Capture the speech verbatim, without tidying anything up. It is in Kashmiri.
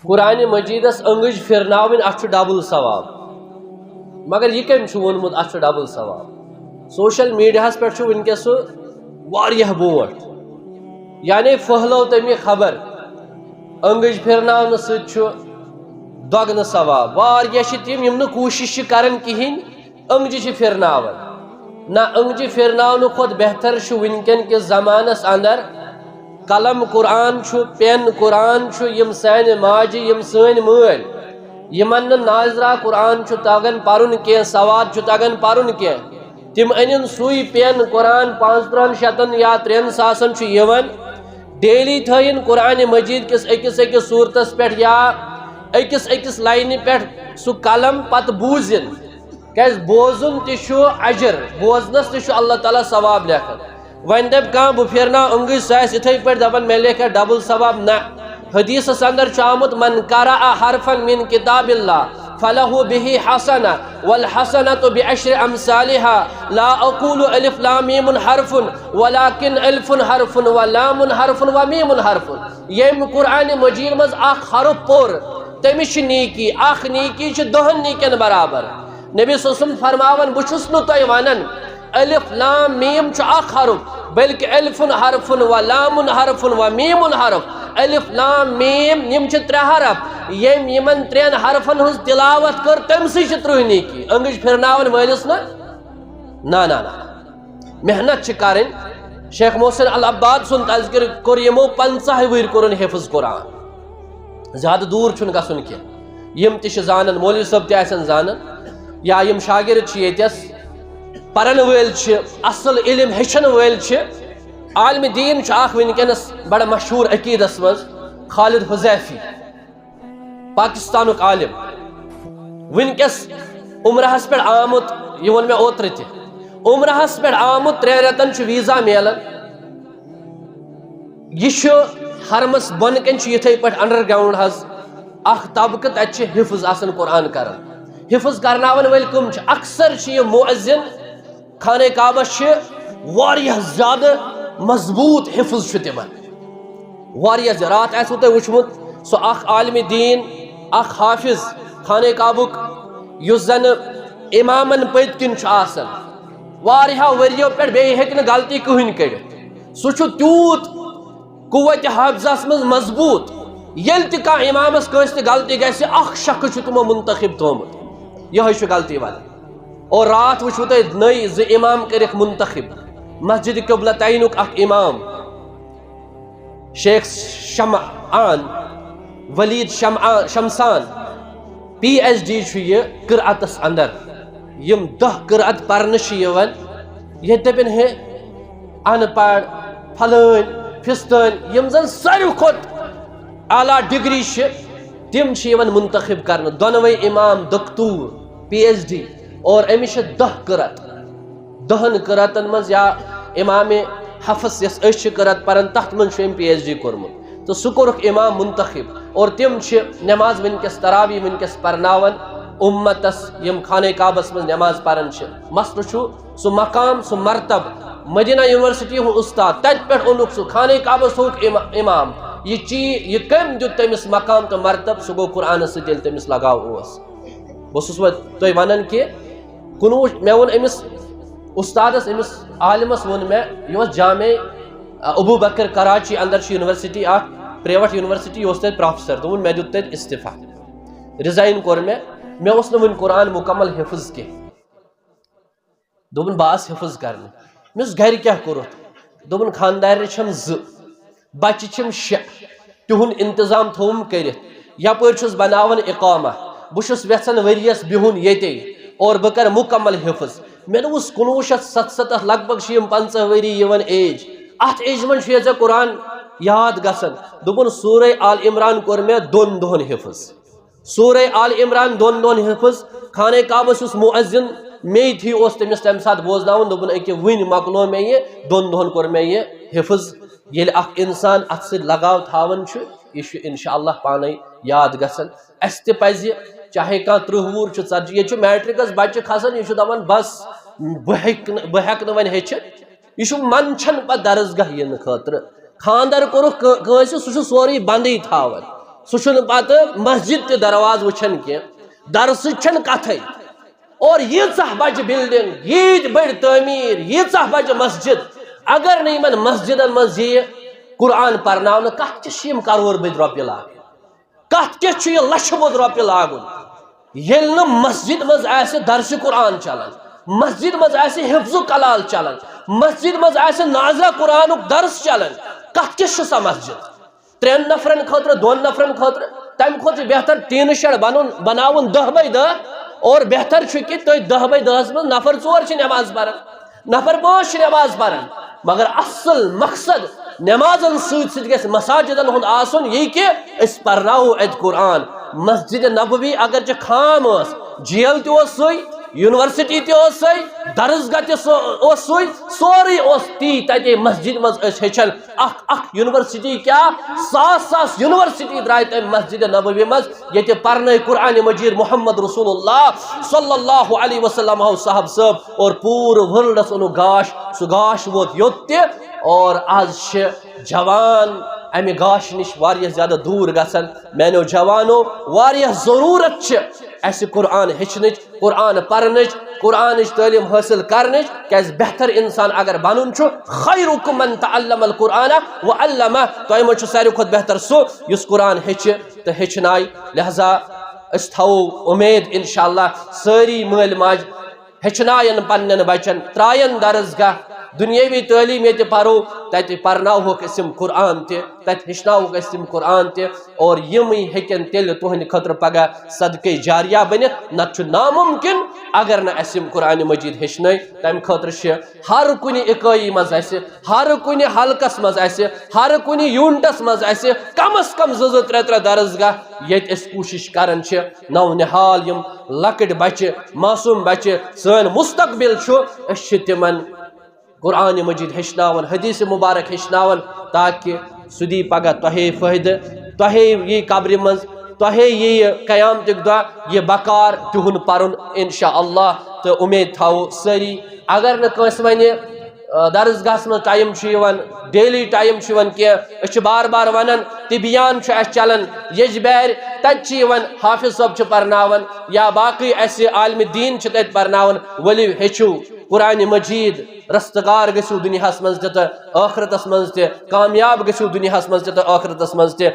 قرآن مجیدس أنگٕج پھرناوٕنۍ، اتھ چھُ ڈبل ثواب۔ مگر یہِ کٔمۍ چھُ ووٚنمُت اتھ چھُ ڈبل ثواب؟ سوشل میڈیاہس پٮ۪ٹھ چھُ وٕنکیٚس سُہ واریاہ برونٛٹھ، یعنی پھٔہلٲو تٔمۍ یہِ خبر۔ أنگٕج پھرناونہٕ سۭتۍ چھُ دۄگنہٕ ثواب۔ واریاہ چھِ تِم، یِم نہٕ کوٗشِش چھِ کران کِہیٖنۍ، أنگجہِ چھِ پھرناوان۔ نہ، أنگجہِ پھرناونہٕ کھۄتہٕ بہتر چھُ وٕنکیٚن کِس زمانس اندر قلم قرآن چھُ، پین قرآن چھُ، یِم سانہِ ماجہِ، یِم سٲنۍ مٲلۍ، یِمن نہٕ ناظرہ قرآن چھُ تگان پرُن کینٛہہ، سواد چھُ تگان پرُن کینٛہہ، تِم أنِن سُے پین قرآن پانٛژترٕٛہن شیٚتن یا ترٛٮ۪ن ساسن چھُ یِوان۔ ڈیلی تھٲیِن قرآن مجید کِس أکِس أکِس سورتس پٮ۪ٹھ یا أکِس أکِس لاینہِ پٮ۪ٹھ سُہ قلم، پتہٕ بوٗزِن۔ کیازِ بوزُن تہِ چھُ اجر، بوزنس تہِ چھُ اللہ تعالیٰ ثواب لیکھان۔ وۄنۍ دپہِ کانٛہہ، بہٕ پھیرناو أنگٕج، سُہ آسہِ یِتھے پٲٹھۍ دپان، مےٚ لیکھِ ڈبل ثواب۔ نہ، حدیثس اندر چھُ آمُت، من قرأ حرفا من کتاب اللہ فلہ بہ حسنہ والحسنۃ بعشر امثالہا، لا اقول الف لام میم حرف ولکن الف حرف ولام حرف ومیم حرف۔ ییٚمۍ قرآن مجید منٛز اکھ حرف پوٚر، تٔمِس چھِ نیکی، اکھ نیکی چھِ دہن نیکین برابر۔ نبی صلی اللہ علیہ وسلم فرماوان، بہٕ چھُس نہٕ تۄہہِ ونان الف لام میم چھُ اکھ حرف، بلکہ الف حرف و لام حرف و میم حرف۔ الف لام میم، یِم چھِ ترٛےٚ حرف۔ ییٚمۍ یِمن ترٛٮ۪ن حرفن ہٕنٛز تلاوت کٔر، تٔمۍ سٕے چھِ ترٕٛہ نیکی۔ أنگٕج پھرناون وٲلِس نہٕ؟ نہ، نہ، نہ۔ محنت چھِ کرٕنۍ۔ شیخ محسن العباد سُنٛد تذکرٕ کوٚر یِمو پنٛژاہ وٕہٕرۍ کوٚرُن حفظ قرآن۔ زیادٕ دوٗر چھُنہٕ گژھُن کینٛہہ۔ یِم تہِ چھِ زانان، مولوی صٲب تہِ آسن زانان، یا یِم شاگرد چھِ ییٚتٮ۪س پرن وٲلۍ چھِ، اصل علم ہیٚچھن وٲلۍ چھِ۔ عالمِ دیٖن چھُ اکھ وٕنکیٚنس بڑٕ مشہوٗر عقیدس منٛز، خالد حذیفی، پاکستانُک عالم، وٕنکیٚس عمرہس پٮ۪ٹھ آمُت، یہِ ووٚن مےٚ اوترٕ تہِ، عمرہس پٮ۪ٹھ آمُت، ترٛٮ۪ن رٮ۪تن چھُ ویٖزا میلان۔ یہِ چھُ حرمس بۄنہٕ کنہِ چھُ یِتھے پٲٹھۍ انڈر گراؤنڈ حظ اکھ طبقہٕ، تتہِ چھِ حفظ آسان قرآن کران۔ حفظ کرناون وٲلۍ کٕم چھِ؟ اکثر چھِ یہِ مؤذن۔ خانہ کعبس چھِ واریاہ زیادٕ مضبوٗط حفظ چھُ تِمن۔ واریاہ زیادٕ۔ راتھ آسِوٕ تۄہہِ وٕچھمُت، سُہ اکھ عالمِ دیٖن، اکھ حافظ خانہ کعبُک، یُس زن امامن پٔتۍ کِنۍ چھُ آسان۔ واریاہو ؤرۍیو پٮ۪ٹھ بیٚیہِ ہیٚکہِ نہٕ غلطی کٕہٕنۍ کٔڑِتھ۔ سُہ چھُ تیوٗت قوت حافظس منٛز مضبوٗط، ییٚلہِ تہِ کانٛہہ امامس کٲنٛسہِ تہِ غلطی گژھِ، اکھ شخص چھُ تِمو منتخب تھوٚومُت، یِہوٚے چھُ غلطی والان۔ اور راتھ وٕچھِو تُہۍ نٔے زٕ امام کٔرِکھ منتخب، مسجد قبلتینُک اکھ امام، شیخ شمعان، ولید شمعان، شمسان، پی ایچ ڈی چھُ یہِ قرأتس اندر۔ یِم دَہ قرأت پرنہٕ چھِ یِوان، ییٚتہِ دٔپِن ہے، ان پڑھ، پھلٲنۍ، فستٲنۍ، یِم زن ساروی کھۄتہٕ اعلیٰ ڈگری چھِ، تِم چھِ یِوان منتخب کرنہٕ۔ دۄنوَے امام دکتور، پی ایچ ڈی، اور أمِس چھِ دَہ قرأت۔ دَہن قرأتن منٛز یا امام حفص یس أسۍ چھِ قرأت پران، تتھ منٛز چھُ أمۍ پی ایچ ڈی کوٚرمُت۔ تہٕ سُہ کوٚرُکھ امام منتخب، اور تِم چھِ نماز وٕنکیٚس، تراویح وٕنکیٚس پرناوان امتس، یِم خانہ کعبس منٛز نماز پران چھِ۔ مسلہٕ چھُ سُہ مقام، سُہ مرتب، مدینہ یونیورسٹی ہُنٛد استاد، تتہِ پٮ۪ٹھ اوٚنُکھ سُہ خانہ کعبس تھوٚوُکھ اما-، امام۔ یہِ چیٖز، یہِ کٔمۍ دیُت تٔمِس مقام تہٕ مرتب؟ سُہ گوٚو قرآنس سۭتۍ، ییٚلہِ تٔمِس لگاو اوس۔ بہٕ اوسُس وۄنۍ تۄہہِ ونان کہِ کُنوُہ، مےٚ ووٚن أمِس استادس، أمِس عالمس ووٚن مےٚ، یہِ اوس جامع ابو بکر کراچی اندر چھِ یونیورسٹی اکھ، پریویٹ یونیورسٹی، یہِ اوس تتہِ پروفیسر، دوٚپُن مےٚ دیُت تتہِ استعفیٰ، رِزاین کوٚر مےٚ، مےٚ اوس نہٕ وُنہِ قرآن مکمل حفظ کینٛہہ۔ دوٚپُن بہٕ آس حفظ کرنہِ۔ مےٚ اوس گرِ کیٛاہ کوٚرُتھ؟ دوٚپُن خاندارنہِ چھم زٕ، بچہِ چھِم شےٚ، تِہُنٛد انتظام تھووُم کٔرِتھ۔ یپٲرۍ چھُس بناوان اقامہ، بہٕ چھُس یژھان ؤریس بِہُن ییٚتے اور بہٕ کرٕ مکمل حفظ۔ مےٚ دوٚپُس کُنوُہ شیٚتھ ستستھ، لگ بگ چھِ یِم پنٛژاہ ؤری یِوان ایج، اتھ ایجہِ منٛز چھُ یہِ ژےٚ قرآن یاد گژھان؟ دوٚپُن سورہ آل عمران کوٚر مےٚ دۄن دۄہن حفظ۔ سورہ آل عمران دۄن دۄہن حفظ۔ خانہ کعبس یُس مؤذن میٚیہِ تھی اوس تٔمِس تمہِ ساتہٕ بوزناوان، دوٚپُن أکہِ وٕنۍ مۄکلو مےٚ یہِ، دۄن دۄہن کوٚر مےٚ یہِ حفظ۔ ییٚلہِ اکھ انسان اتھ سۭتۍ لگاو تھاوان چھُ، یہِ چھُ انشاءاللہ پانے یاد گژھان۔ اسہِ تہِ پزِ، چاہے کانٛہہ ترٕٛہ وُہُر چھُ، ژتجی، ییٚتہِ چھُ میٹرکس بچہِ کھسان، یہِ چھُ دپان بس، بہٕ ہیٚکہٕ نہٕ، بہٕ ہیٚکہٕ نہٕ وۄنۍ ہیٚچھِتھ۔ یہِ چھُ منٛدچھان پتہٕ درسگاہ یِنہٕ خٲطرٕ۔ خانٛدر کوٚرُکھ کٲ-، کٲنٛسہِ، سُہ چھُ سورُے بنٛدٕے تھاوان۔ سُہ چھُنہٕ پتہٕ مسجد تہِ دروازٕ وٕچھان کینٛہہ، درسٕچ چھَنہٕ کتھے۔ اور ییٖژاہ بجہِ بلڈنگ، ییٖتۍ بٔڑۍ تعمیٖر، ییٖژاہ بجہِ مسجد، اگر نہٕ یِمن مسجدن منٛز یِیہِ قرآن پرناونہٕ، کتھ کِژھ چھِ یِم کرور بٔدۍ رۄپیہِ لاگٕنۍ؟ کتھ کِژھ چھُ یہِ لچھِ بوٚد رۄپیہِ لاگُن؟ ییٚلہِ نہٕ مسجد منٛز آسہِ درسِ قرآن چلان، مسجد منٛز آسہِ حفظ و کلال چلان، مسجد منٛز آسہِ نازلہ قرآنُک درس چلان، کتھ کِژھ چھِ سۄ مسجد؟ ترٛٮ۪ن نفرن خٲطرٕ، دۄن نفرن خٲطرٕ، تمہِ کھۄتہٕ چھُ بہتر ٹیٖنہٕ شیڈ بنُن، بناوُن دَہ بے دَہ، اور بہتر چھُ کہِ تُہۍ دَہ بے دَہس منٛز نفر ژور چھِ نماز پران، نفر پانٛژھ چھِ نماز پران، مگر اصل مقصد نمازن سۭتۍ سۭتۍ گژھِ مساجدن ہُنٛد آسُن یہِ کہِ أسۍ پرناوو اتہِ قرآن۔ مسجد نبوی اگرچہِ خام ٲس، جیل تہِ اوس سُے، یونیورسٹی تہِ اوس سُے، درسگاہ تہِ سُہ اوس سُے، سورُے اوس تی تتے مسجد منٛز ٲسۍ ہیٚچھان۔ اکھ اکھ یونیورسٹی کیٛاہ، ساس ساس یونیورسٹی درٛاے تمہِ مسجد نبوی منٛز، ییٚتہِ پرنٲے قرآن مجید محمد رسول اللہ صلی اللہ علیہ وسلم ہو صاحب صٲب، اور پوٗرٕ ورلڈس اوٚنُکھ گاش۔ سُہ گاش ووت یوٚت تہِ، اور آز چھِ جوان امہِ گاشہِ نِش واریاہ زیادٕ دوٗر گژھان۔ میانیو جوانو، واریاہ ضروٗرت چھِ اسہِ قرآن ہیٚچھنٕچ، قرآن پرنٕچ، قرآنٕچ تعلیٖم حٲصِل کرنٕچ، کیازِ بہتر انسان اگر بنُن چھُ، خیرکم من تعلم القرآن و علمہ، تۄہہِ منٛز چھُ ساروی کھۄتہٕ بہتر سُہ یُس قرآن ہیٚچھِ تہٕ ہیٚچھنایہِ۔ لہذا أسۍ تھاوو اُمید انشاءاللہ سٲری مٲلۍ ماجہِ ہیٚچھناین پننٮ۪ن بچن، ترٛاین درسگاہ، دُنیٲوی تعلیٖم ییٚتہِ پرو، تتہِ پرناوہوکھ أسۍ یِم قرآن تہِ، تتہِ ہیٚچھناوہوکھ أسۍ یِم قرآن تہِ، اور یِمٕے ہیٚکن تیٚلہِ تُہنٛدِ خٲطرٕ پگاہ صدقے جاریہ بٔنِتھ، نتہٕ چھُ ناممکن اگر نہٕ اسہِ یِم قرآن مجید ہیٚچھنٲے۔ تمہِ خٲطرٕ چھِ ہر کُنہِ اِکٲیی منٛز اسہِ، ہر کُنہِ حلقس منٛز اسہِ، ہر کُنہِ یوٗنٹس منٛز اسہِ کم از کم زٕ زٕ ترٛےٚ ترٛےٚ درسگاہ، ییٚتہِ أسۍ کوٗشش کران چھِ نو نہال یِم لۄکٕٹۍ بچہِ، معصوم بچہِ، سٲنۍ مستقبل چھُ، أسۍ چھِ تِمن قرآن مجید ہیٚچھناوان، حدیث مبارک ہیٚچھناوان، تاکہ سُہ دی پگاہ تۄہے فٲیدٕ، تۄہے یی قبرِ منٛز، تۄہے یی قیامتُک دۄہ یہِ بکار تِہُنٛد پرُن۔ انشاءاللہ، تہٕ اُمید تھاوو سٲری، اگر نہٕ کٲنٛسہِ وَنہِ، آ، درسگاہس منٛز ٹایم چھُ یِوان، ڈیلی ٹایم چھُ یِوان کینٛہہ، أسۍ چھِ بار بار ونان، تبیان چھُ اَسہِ چلان یجبارِ، تتہِ چھِ یِوان، حافظ صٲب چھِ پرناوان یا باقٕے اَسہِ عالمِ دیٖن چھِ تتہِ پرناوان، ؤلِو ہیٚچھِو قرآن مجید، رستگار گٔژھِو دُنیاہس منٛز تہِ تہٕ ٲخرتس منٛز تہِ، کامیاب گٔژھِو دُنیاہس منٛز تہِ تہٕ ٲخرتس منٛز تہِ۔